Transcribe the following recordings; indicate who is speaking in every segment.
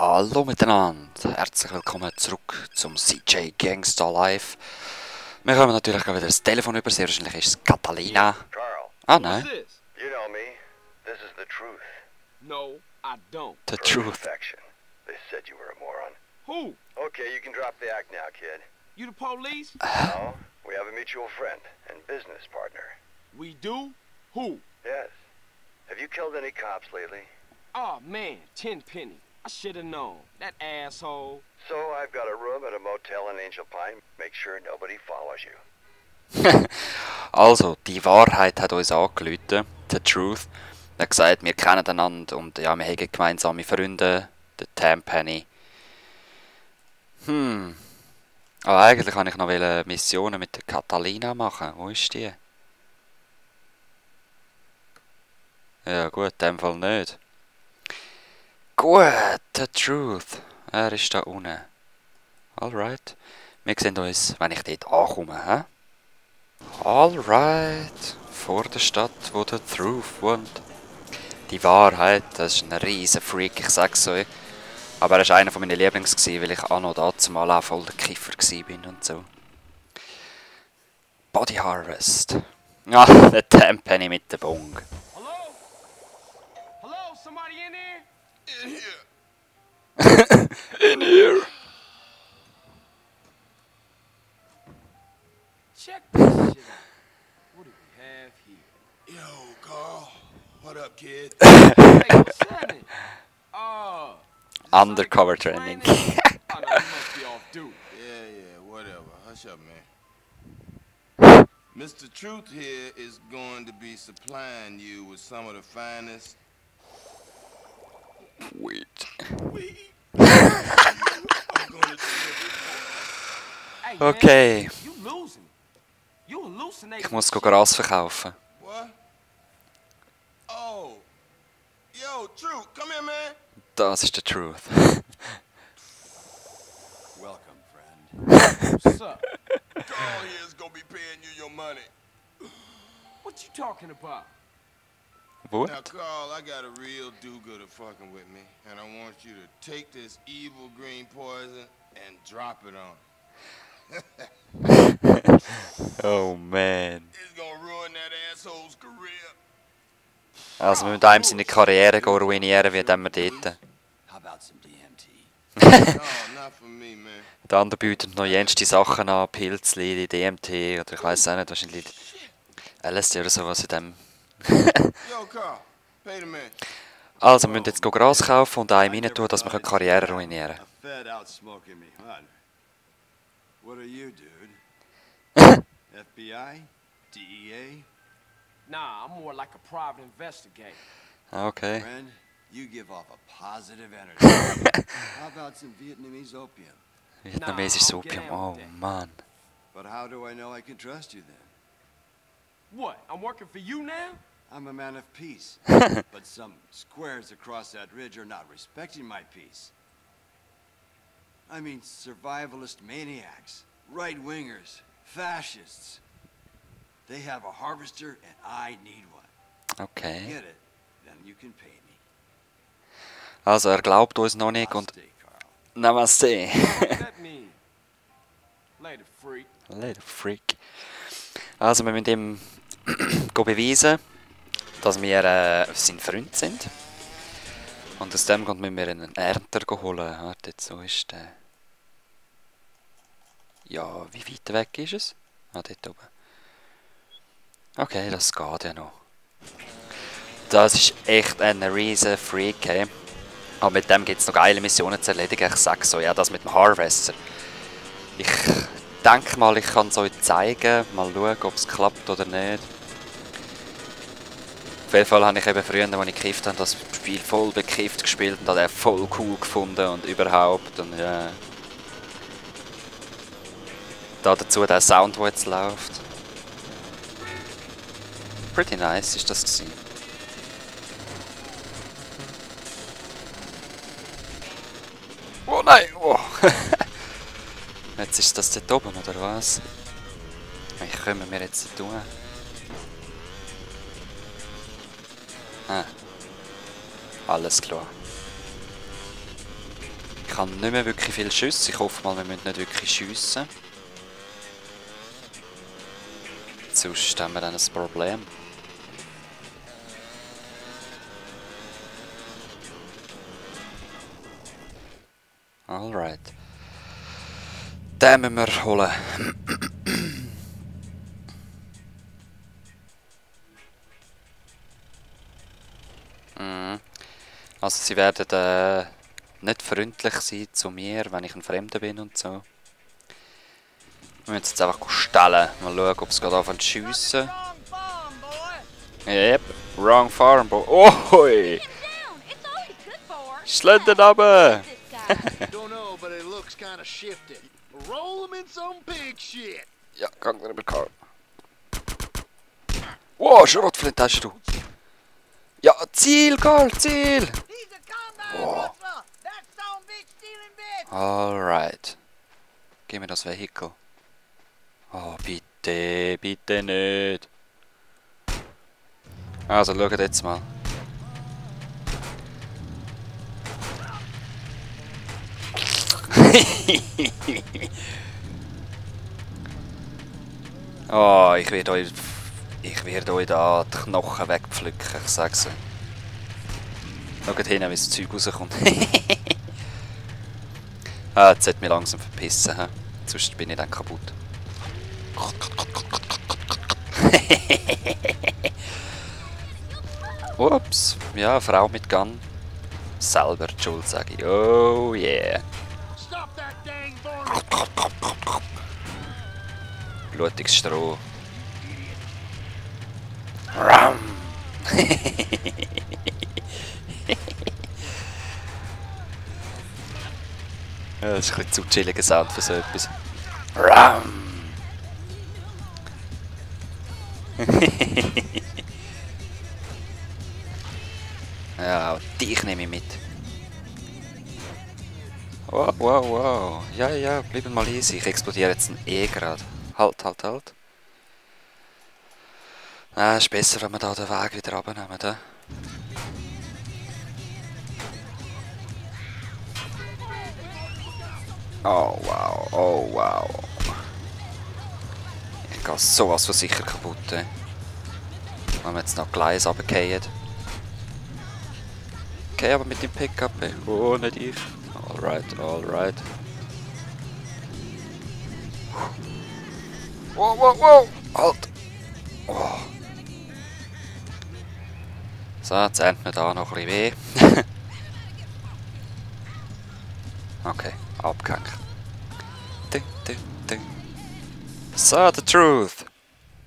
Speaker 1: Hallo miteinander, herzlich willkommen zurück zum CJ Gangster Live. Wir haben natürlich wieder das Telefon über, sehr wahrscheinlich ist es Catalina.
Speaker 2: Carl.
Speaker 1: Ah nein.
Speaker 2: You know me. This is the truth.
Speaker 3: No, I don't.
Speaker 1: The truth.
Speaker 2: Perfection. They said you were a moron.
Speaker 3: Who?
Speaker 2: Okay, you can drop the act now, kid.
Speaker 3: You the police?
Speaker 2: No, we have a mutual friend and business partner.
Speaker 3: We do? Who?
Speaker 2: Yes. Have you killed any cops lately?
Speaker 3: Oh man, Tenpenny. I should have known. That asshole.
Speaker 2: So I've got a room at a motel in Angel Pine. Make sure nobody follows you.
Speaker 1: Also, die Wahrheit hat uns angerufen, the truth. Er hat gesagt, wir kennen einander und ja, wir haben gemeinsame Freunde, der Tenpenny. Aber eigentlich wollte ich noch Missionen mit der Catalina machen. Wo ist die? Ja gut, in dem Fall nicht. Gut, the truth. Er ist da unten. Alright. Wir sehen uns, wenn ich dort ankomme, hä? Alright. Vor der Stadt, wo der Truth wohnt. Die Wahrheit, das ist ein riesen Freak, ich sag's euch. Aber er war einer meiner Lieblings, weil ich auch noch dazumal auch voll der Kiffer war und so. Body Harvest. Ah, der Tenpenny mit der Bong.
Speaker 3: Hello? Hello? Somebody in there?
Speaker 2: In here.
Speaker 1: In here.
Speaker 3: Check this shit out. What do we have here?
Speaker 4: Yo, Carl. What up, kid?
Speaker 3: Hey, what's happening?
Speaker 1: Undercover training.
Speaker 3: Oh, no, you must be off duty.
Speaker 4: Yeah, whatever. Hush up, man. Mr. Truth here is going to be supplying you with some of the finest...
Speaker 1: Wait.
Speaker 3: Hey,
Speaker 1: Okay.
Speaker 3: man, you losing. You hallucinating.
Speaker 1: Ich muss Gras verkaufen.
Speaker 4: What? Oh. Yo, Truth, come here, man.
Speaker 1: Das ist der Truth.
Speaker 4: Welcome, friend.
Speaker 3: What's up?
Speaker 4: Carl here is going to be paying you your money.
Speaker 3: What you talking about?
Speaker 4: Now,
Speaker 1: What?
Speaker 4: Carl, I got a real do-gooder fucking with me, and I want you to take this evil green poison and drop it on him.
Speaker 1: Oh man.
Speaker 4: It's gonna ruin that asshole's career.
Speaker 1: Also wir müssen einem seine Karriere ruinieren, wie dem wir dort.
Speaker 5: How about some DMT?
Speaker 4: No, not for me, man.
Speaker 1: Der andere bietet noch jenste Sachen an, Pilzli, DMT oder ich weiß auch nicht, wahrscheinlich LSD oder sowas in dem.
Speaker 4: Yo, Carl, pay the man.
Speaker 1: Also wir müssen jetzt Gras kaufen und einem rein tun, dass wir die Karriere ruinieren
Speaker 5: A fed out smoking me, huh? What are you, dude? FBI? DEA?
Speaker 3: Nah, I'm more like a private investigator.
Speaker 1: Okay.
Speaker 5: Friend, you give off a positive energy. How about some Vietnamese opium?
Speaker 1: Vietnamesisches
Speaker 3: Nah, I'll get
Speaker 1: Opium,
Speaker 3: down
Speaker 1: oh
Speaker 3: with that.
Speaker 1: Mann.
Speaker 5: But how do I know I can trust you then?
Speaker 3: What? I'm working for you now?
Speaker 5: I'm a man of peace. But some squares across that ridge are not respecting my peace. I mean survivalist maniacs, right-wingers, fascists. They have a harvester and I need one.
Speaker 1: Okay.
Speaker 5: Get it? Then you can pay me.
Speaker 1: Also er glaubt uns noch nicht und...
Speaker 5: Namaste, Carl.
Speaker 1: Namaste.
Speaker 3: What does that mean? Later, freak.
Speaker 1: Little Freak. Also wir müssen ihm beweisen, dass wir sein Freund sind. Und aus dem Grund müssen wir einen Ernter holen. Warte, jetzt, so ist der. Ja, wie weit weg ist es? Ah, dort oben. Okay, das geht ja noch. Das ist echt ein riesen Freak, hey. Aber mit dem gibt es noch geile Missionen zu erledigen. Ich sage so, ja, das mit dem Harvester. Ich denke mal, ich kann es euch zeigen. Mal schauen, ob es klappt oder nicht. Auf jeden Fall habe ich eben früher, als ich gekifft habe, das Spiel voll bekifft gespielt und habe den voll cool gefunden und überhaupt. Und ja. Da dazu der Sound, der jetzt läuft. Pretty nice ist das gewesen. Oh nein! Oh. Jetzt ist das dort oben, oder was? Wie können wir jetzt tun? Ah. Alles klar. habe nicht mehr wirklich viele Schüsse. Ich hoffe mal, wir müssen nicht wirklich schiessen. Sonst haben wir dann ein Problem. Alright. Den müssen wir holen. Also sie werden nicht freundlich sein zu mir, wenn ich ein Fremder bin und so. Wir müssen jetzt einfach stellen. Mal schauen, ob es gerade anfängt zu schiessen. Yep, wrong farm, boy. Ohoi! Schlender runter!
Speaker 6: Don't know, but it looks kind of shifted. Roll him in some big shit.
Speaker 1: Ja, gang drüber, Karl. Wow, Schrotflinte hast du. Ja, Ziel, Karl, Ziel! Wow. Alright. Gib mir das Vehikel. Oh, bitte, bitte nicht. Also, schaut jetzt mal. Oh, ich werde euch da die Knochen wegpflücken, ich sag's euch. Schaut hin, wie das Zeug rauskommt. Ah, jetzt sollte mich langsam verpissen, he? Sonst bin ich dann kaputt. Ups, ja, Frau mit Gun. Selber die Schuld, sage ich. Oh yeah. Blutiges Stroh. Ram! Ja, das ist ein bisschen zu chilliger Sound für so etwas. Ram! Ja, auch dich nehme ich mit. Wow, wow, wow. Ja, ja, bleiben mal easy. Ich explodiere jetzt ein E gerade. Halt, halt, halt. Ah, ist besser, wenn wir da den Weg wieder runternehmen. Da. Oh, wow, oh, wow. Ich gehe sowas von sicher kaputt. Wenn wir jetzt noch Gleis runterfallen. Okay, aber mit dem Pickup. Oh, nicht ich. Alright, alright. Wow, wow, wow! Halt! Oh. So, jetzt ernten wir da noch ein bisschen weh. Okay, abgehängt. Ding, ding, ding. So, the truth!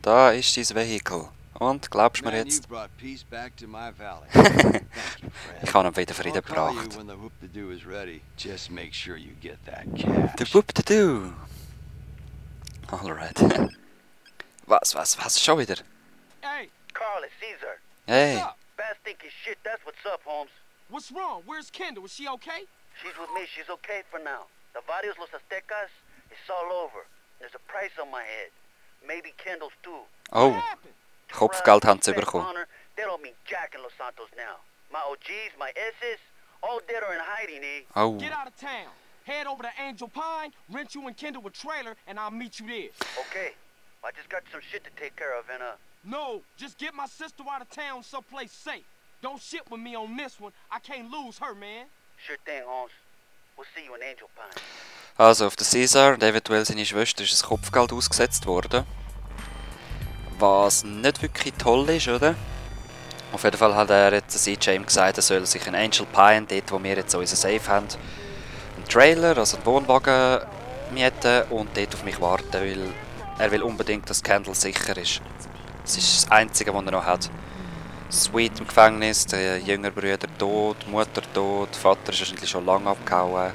Speaker 1: Da ist dein Vehikel. Und, glaubst du mir jetzt? Ich habe ihn wieder Frieden gebracht. Der Whoop-de-doo! Alright. Was? Schon wieder?
Speaker 3: Hey,
Speaker 2: Carl, it's Caesar.
Speaker 1: Hey!
Speaker 2: Fast thinking shit, that's what's up, Holmes.
Speaker 3: what's wrong? Where's Kendall? Is she okay?
Speaker 2: She's with me, she's okay for now. The varios los aztecas, it's all over. There's a price on my head. Maybe Kendall's too.
Speaker 1: Oh,
Speaker 3: What happened?
Speaker 1: Kopfgeld haben sie bekommen.
Speaker 2: They don't mean jack in Los Santos now. My OGs, my S's, all dead or in hiding, eh?
Speaker 1: Oh.
Speaker 3: Get out of town. Head over to Angel Pine, rent you and Kendall a trailer, and I'll meet you there.
Speaker 2: Okay, I just got some shit to take care of and
Speaker 3: No, just get my sister out of town someplace safe. Don't shit with me on this one. I can't lose her, man.
Speaker 2: sure thing, Holmes. We'll see you in Angel Pine.
Speaker 1: Also auf der Caesar und eventuell seine Schwester ist ein Kopfgeld ausgesetzt worden. Was nicht wirklich toll ist, oder? Auf jeden Fall hat er jetzt CJ gesagt, er soll sich in Angel Pine, dort wo wir jetzt unseren Safe haben, einen Trailer, also einen Wohnwagen mieten und dort auf mich warten, weil er will unbedingt, dass Kendall sicher ist. Das ist das Einzige, was er noch hat. Sweet im Gefängnis, der jüngere Bruder tot, Mutter tot, Vater ist wahrscheinlich schon lange abgehauen.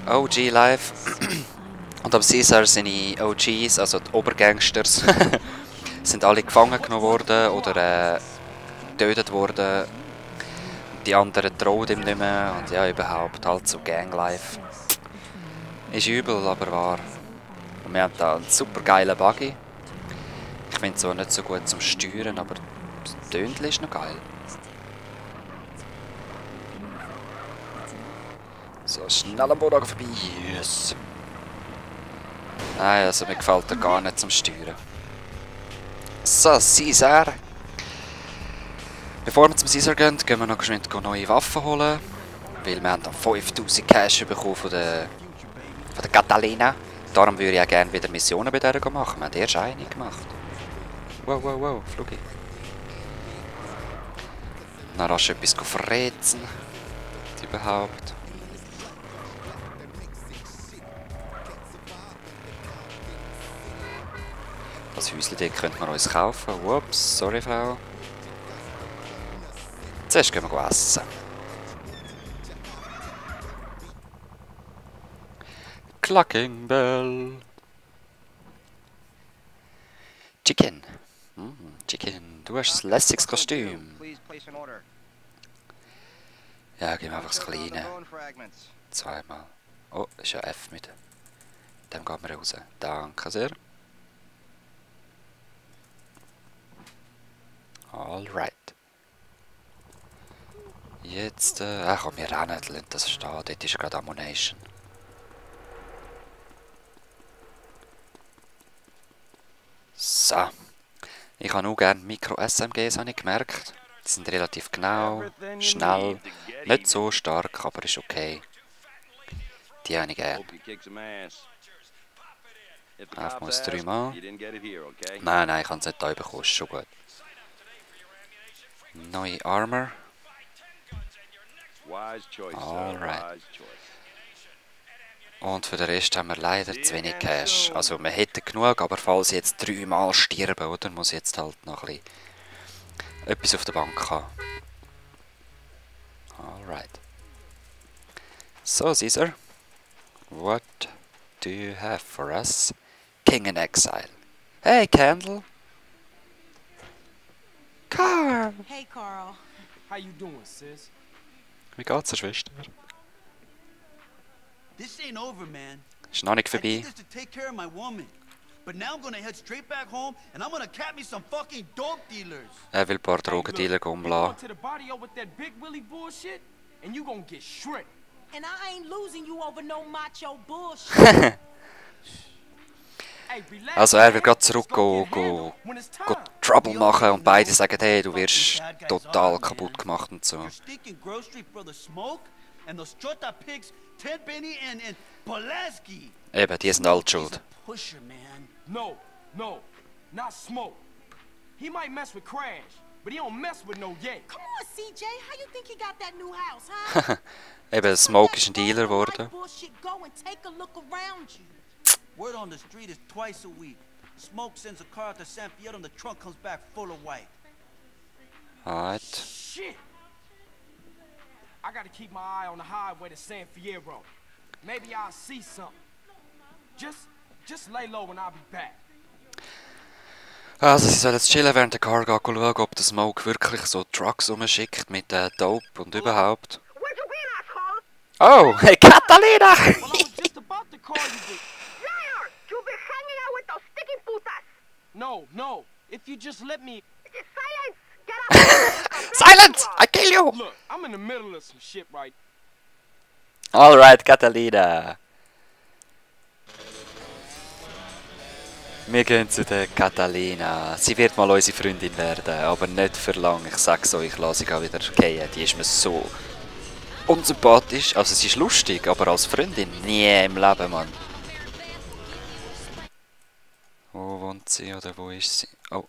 Speaker 1: OG Life. Und am Caesar seine OGs, also die Obergangsters, sind alle gefangen genommen worden oder getötet worden. Die anderen trauen ihm nicht mehr und ja, überhaupt halt so Ganglife. Ist übel, aber wahr. Und wir haben da einen super geilen Buggy. Ich finde es zwar nicht so gut zum Steuern, aber das Tönchen ist noch geil. So, schnell am Boden vorbei. Yes. Nein, also mir gefällt er gar nicht zum Steuern. So, Caesar. Bevor wir zum Caesar gehen, gehen wir noch geschwind neue Waffen holen. Weil wir haben dann 5000 Cash bekommen von der Catalina. Darum würde ich auch gerne wieder Missionen bei der machen. Wir haben erst eine gemacht. Wow, wow, wow, Flugi. Dann rasch etwas verrätseln. Überhaupt. Das Häuschen könnten wir uns kaufen. Ups, sorry Frau. Zuerst gehen wir essen. Clucking Bell. Chicken. Chicken. Du hast ein lässiges Kostüm. Ja, gib mir einfach das Kleine. Zweimal. Oh, ist ja F mit. Dann gehen wir raus. Danke sehr. Alright. Jetzt, komm, wir rennen, das steht. Dort ist gerade Ammunition. So. Ich habe auch gerne Mikro-SMGs, habe ich gemerkt. Die sind relativ genau, schnell, nicht so stark, aber ist okay. Die habe ich gerne. Einfach mal 3 Mal. Nein, ich kann es nicht da bekommen, ist schon gut. Neue Armor. Alright. Und für den Rest haben wir leider zu wenig Cash. Also wir hätten genug, aber falls ich jetzt 3 Mal sterbe, oder, muss ich jetzt halt noch ein bisschen etwas auf der Bank haben. Alright. So, Caesar. What do you have for us? King in Exile. Hey, Candle. Carl.
Speaker 7: Hey, Carl.
Speaker 3: How you doing, sis?
Speaker 1: Wie geht's, Schwester?
Speaker 8: This ain't over, man.
Speaker 1: Ist noch nicht
Speaker 8: I
Speaker 1: vorbei.
Speaker 8: did this to take care of my woman. But now I'm gonna head straight back home and I'm gonna cap me some fucking dope dealers.
Speaker 1: Will ein paar Drogendealer
Speaker 3: Going
Speaker 1: umlassen.
Speaker 3: to the barrio with that big Willie bullshit, and you gonna get shredded.
Speaker 7: And I ain't losing you over no macho bullshit.
Speaker 3: Hey, relax,
Speaker 1: Also will
Speaker 3: man.
Speaker 1: gerade
Speaker 3: It's
Speaker 1: zurück
Speaker 3: gonna get handled when it's time.
Speaker 1: Trouble machen und beide sagen, hey, du wirst total kaputt gemacht und so.
Speaker 8: Your stinking grocery brother Smoke and those Chota pigs, Tenpenny and Pulaski.
Speaker 1: Eben, die sind alle schuld.
Speaker 8: He's a pusher, man.
Speaker 3: No, not Smoke. He might mess with Crash, but he don't mess with no Ye.
Speaker 7: Come on, CJ. How you think he got that new house, huh?
Speaker 1: Eben, Smoke ist ein Dealer geworden.
Speaker 7: Bullshit, go and take a look around you.
Speaker 8: Word on the street is twice a week. Smoke sends a car to San Fierro and the trunk comes back full of white.
Speaker 1: Alright.
Speaker 3: Shit! I gotta keep my eye on the highway to San Fierro. Maybe I'll see something. Just lay low and I'll be back.
Speaker 1: Also, sie sollen jetzt chillen während der Car gehen, schauen, ob der Smoke wirklich so Trucks rumschickt mit Dope und überhaupt.
Speaker 2: Where'd you been, asshole?
Speaker 1: Oh, hey Catalina!
Speaker 3: Well, I was just about to call you, but...
Speaker 2: Liar! You've been hanging out with those sticky putas!
Speaker 3: No. If you just let me...
Speaker 2: Silence! Get up!
Speaker 1: Silence! I kill you!
Speaker 3: Look, I'm in the middle of some shit right...
Speaker 1: Alright, Catalina. Wir gehen zu der Catalina. Sie wird mal unsere Freundin werden, aber nicht für lang. Ich sag's euch, ich lasse sie auch wieder gehen. Die ist mir so unsympathisch. Also sie ist lustig, aber als Freundin nie im Leben, Mann. Wo wohnt sie oder wo ist sie? Oh.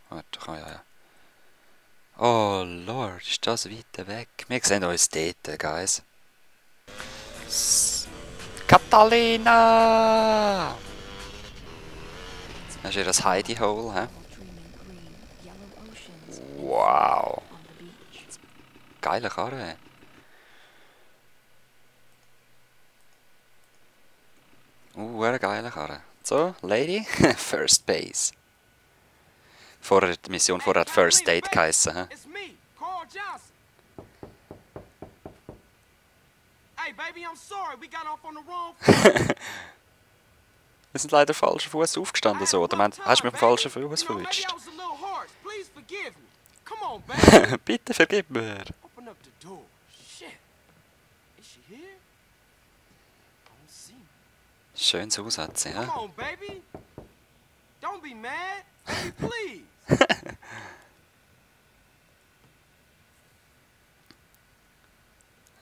Speaker 1: Warte, ja. Oh Lord, ist das weit weg? Wir sehen uns dort, guys. Catalina! Das ist ihr das Heidi Hole, hä? Wow! Geile Karre. Eine geile Karre. So, Lady, First Base. Vorher, die Mission vorher hat First Date geheissen, hä?
Speaker 3: It's me, Carl Johnson. Hey, baby, I'm sorry. We got off on the wrong foot.
Speaker 1: Wir sind leider falschen Fuß aufgestanden, so. Oder hast du mich am falschen Fuß
Speaker 3: You know, maybe
Speaker 1: verwünscht?
Speaker 3: I was a little harsh. Please forgive me. Come on, baby.
Speaker 1: Bitte vergib mir.
Speaker 3: Open up the door.
Speaker 1: Schönes Aussatz, ja?
Speaker 3: Come on, baby. Don't be mad. Baby, please.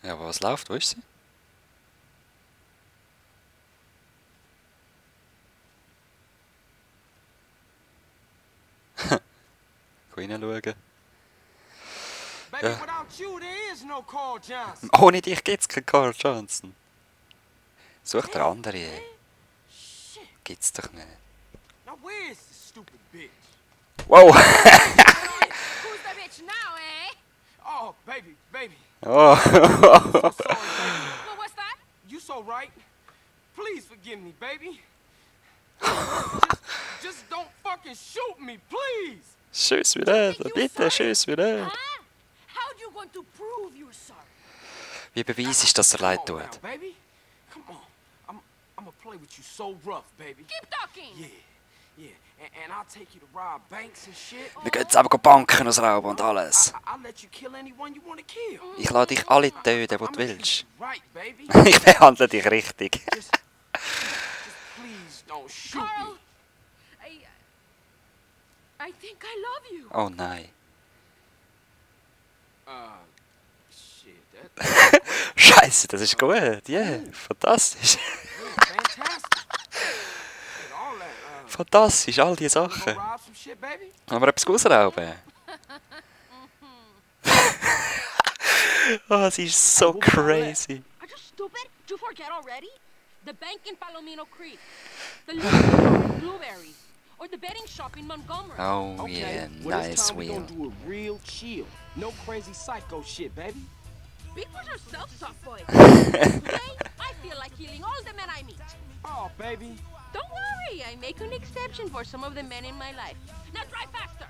Speaker 1: Ja, aber was läuft? Wo ist sie? Reinschauen.
Speaker 3: Baby,
Speaker 1: Ja.
Speaker 3: without you, there is no Carl Johnson.
Speaker 1: Ohne dich gibt's keinen Carl Johnson. Such der andere.
Speaker 3: Shit.
Speaker 1: Gibt's doch nicht.
Speaker 3: Now where is this stupid bitch?
Speaker 1: Wow!
Speaker 7: Who's the bitch now, eh?
Speaker 3: Oh, baby.
Speaker 1: Oh.
Speaker 3: So sorry, baby.
Speaker 7: What was that?
Speaker 3: You so right. Please forgive me, baby. just don't fucking shoot me, please.
Speaker 1: Schieß mich nicht, bitte schieß mich nicht.
Speaker 7: Huh? How you going to prove you're sorry?
Speaker 1: Wie beweist ist, dass er leid
Speaker 3: Come on
Speaker 1: tut?
Speaker 3: now, baby. Come on. I'm gonna play with you so rough, baby.
Speaker 7: Keep talking.
Speaker 3: Yeah. And I'll take you to rob banks and shit.
Speaker 1: Wir gehen jetzt aber Banken ausrauben und alles.
Speaker 3: I'll let you kill anyone you wanna kill.
Speaker 1: Ich lade dich alle töten, die du willst.
Speaker 3: Right, baby.
Speaker 1: Ich behandle dich richtig.
Speaker 3: Just please don't shoot
Speaker 7: Carl,
Speaker 3: me.
Speaker 7: I think I love you.
Speaker 1: Oh nein.
Speaker 3: Shit, that
Speaker 1: Scheiße, das ist gut. Yeah, fantastisch.
Speaker 3: fantastic. And all that.
Speaker 1: Fantastisch, all diese
Speaker 3: Go
Speaker 1: Sachen.
Speaker 3: rob some shit, baby.
Speaker 1: Wollen wir etwas ausrauben? Oh, sie ist so crazy.
Speaker 7: Are you stupid? Did you forget already? The bank in Palomino Creek, the liquor store in Blueberry, or the betting shop in Montgomery.
Speaker 1: Oh yeah,
Speaker 3: well,
Speaker 1: nice
Speaker 3: this time we
Speaker 1: wheel.
Speaker 3: gonna do it real chill. No crazy psycho shit, baby.
Speaker 7: Speak for yourself, soft boy. Today, I feel like killing all the men I meet.
Speaker 3: Oh, baby.
Speaker 7: Don't worry, I make an exception for some of the men in my life. Now drive faster.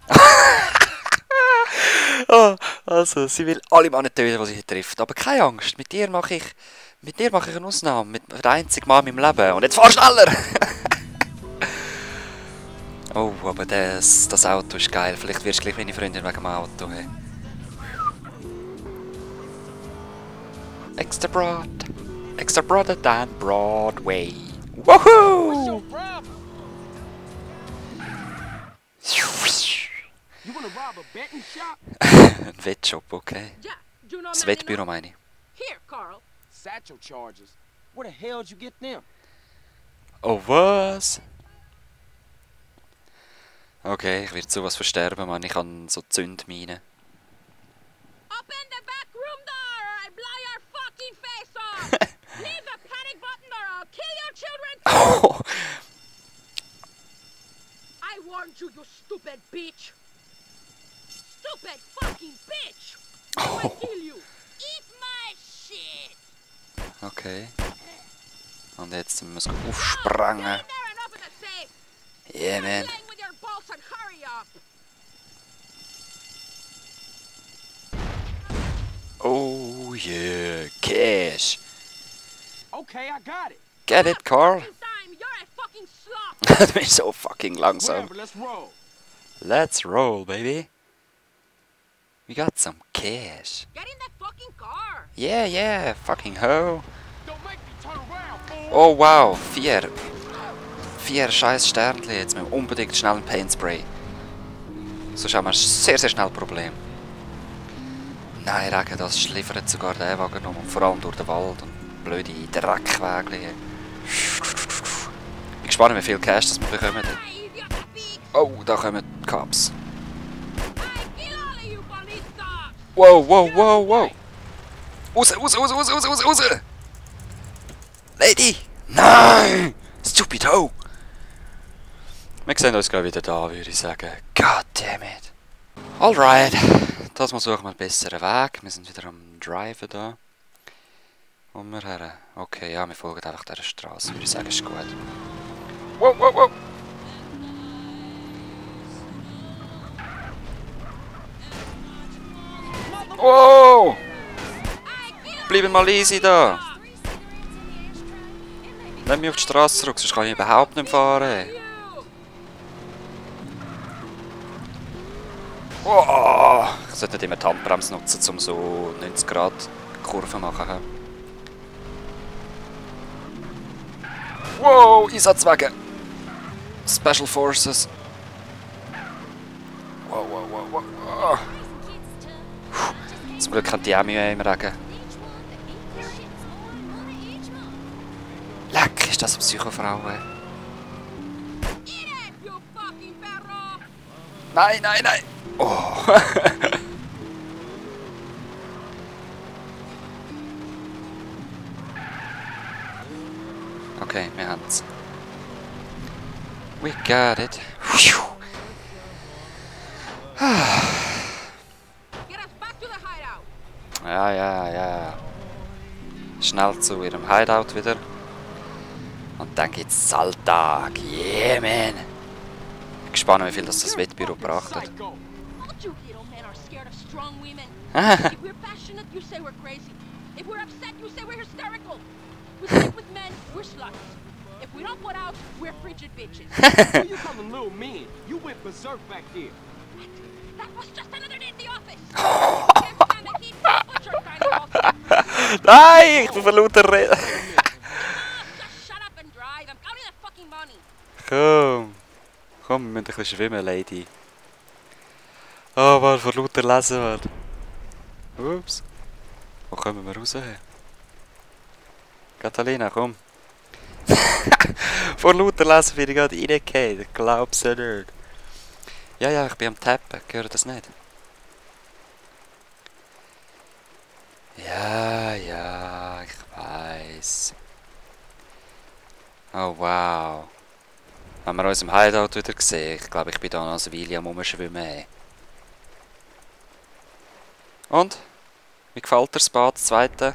Speaker 1: Oh, also, sie will alle Männer töten, die sie hier trifft. Aber keine Angst, mit dir mache ich eine Ausnahme. Mit der einzigen Mann in meinem Leben. Und jetzt fahr schneller! Oh, aber das Auto ist geil. Vielleicht wirst du gleich meine Freundin wegen dem Auto. Hey. Extra broader than Broadway.
Speaker 3: What's
Speaker 1: Woohoo!
Speaker 3: your problem? You wanna rob a betting shop?
Speaker 1: Ein Wettshop, okay.
Speaker 7: Yeah, you know
Speaker 1: Das
Speaker 7: nothing
Speaker 1: Wettbüro
Speaker 7: else?
Speaker 1: meine ich.
Speaker 7: Here, Carl.
Speaker 3: Satchel charges. Where the hell'd you get them?
Speaker 1: Oh, was? Okay, ich werde sowas versterben, Mann. Ich habe so Zündminen.
Speaker 7: Open the back room door or I blow your fucking face off. Leave the panic button or I'll kill your children.
Speaker 1: Oh,
Speaker 7: I warned you, you stupid bitch. Stupid fucking bitch. Now I kill you. Eat my shit.
Speaker 1: okay. Und jetzt müssen wir aufsprangen.
Speaker 7: Get in there and open the safe.
Speaker 1: Yeah, man.
Speaker 7: Playing with your balls and hurry up.
Speaker 1: Oh, yeah. Cash.
Speaker 3: Okay, I got it.
Speaker 1: Get it, Carl?
Speaker 7: Fucking time, you're a fucking slop.
Speaker 1: Du bist so fucking langsam.
Speaker 3: Whatever, let's roll.
Speaker 1: Let's roll, baby. We got some cash.
Speaker 7: Get in the fucking car.
Speaker 1: Yeah, fucking ho.
Speaker 3: Don't make me turn around, fool.
Speaker 1: Oh, wow. 4 scheiß Sternchen. Jetzt müssen wir unbedingt schnell ein Paintspray. Sonst haben wir sehr schnell ein Problem. Nein, Regen, das schliffert sogar den Wagen um. Und vor allem durch den Wald und blöde Dreckwege. Bin gespannt, wie viel Cash das wir bekommen.
Speaker 7: I idiot pig.
Speaker 1: Oh, da kommen die Cops.
Speaker 7: I kill all of you police dogs.
Speaker 1: Wow. Raus. Lady! Nein! Stupid ho! Wir sehen uns gleich wieder da, würde ich sagen. God damn it. Alright. Das mal suchen wir einen besseren Weg. Wir sind wieder am Driven da. Wo wir her? Okay, ja, wir folgen einfach dieser Straße, würde ich sagen, ist gut. Wow. Wow! Bleiben mal easy da! Nimm mich auf die Straße zurück, sonst kann ich überhaupt nicht fahren. Oh, ich sollte nicht immer die Handbremse nutzen, um so 90 Grad Kurven zu machen. Wow, Einsatzwagen. Special Forces. Wow, wow, wow, wow, wow. Zum Glück haben die auch Mühe im Regen. Leck, ist das eine Psychofrau, ey. Nein, nein, nein! Oh! Okay, wir haben's. We got it. Ja, ja, ja. Schnell zu ihrem Hideout wieder. Und dann gibt's Salttag. Yeah, man! Ich bin gespannt, wie viel das Wettbüro gebracht hat. Nein, ich bin von lauter Reden. Komm. Komm, wir müssen ein bisschen schwimmen, Lady. Oh, mal vor lauter Lesen, Mann. Ups. Wo kommen wir raus? Catalina, komm. Vor lauter Lesen bin ich gerade reingefallen. Ich glaub's ja nicht. Ja, ja, ich bin am Tappen. Gehört das nicht? Ja, ja, ich weiß. Oh, wow. Haben wir uns im Hideout wieder gesehen? Ich glaube, ich bin da noch als Weile am Rumschwimmen. Und? Wie gefällt dir das Bad, das zweite?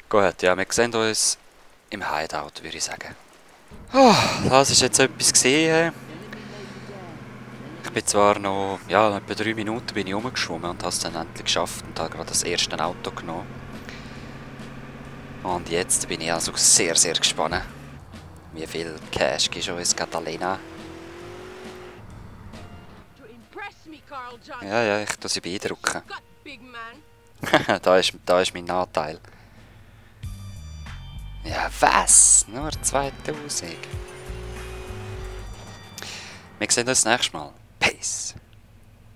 Speaker 1: Gut, ja, wir sehen uns im Hideout, würde ich sagen. Oh, das ist jetzt etwas gesehen. Ich bin zwar noch, ja, etwa 3 Minuten bin ich rumgeschwommen und habe es dann endlich geschafft und habe gerade das erste Auto genommen. Und jetzt bin ich also sehr, sehr gespannt, wie viel Cash gibt schon ins Catalina. Ja, ja, ich tue sie beeindrucken. da ist mein Nachteil. Ja, was? Nur 2000. Wir sehen uns das nächste Mal. Peace.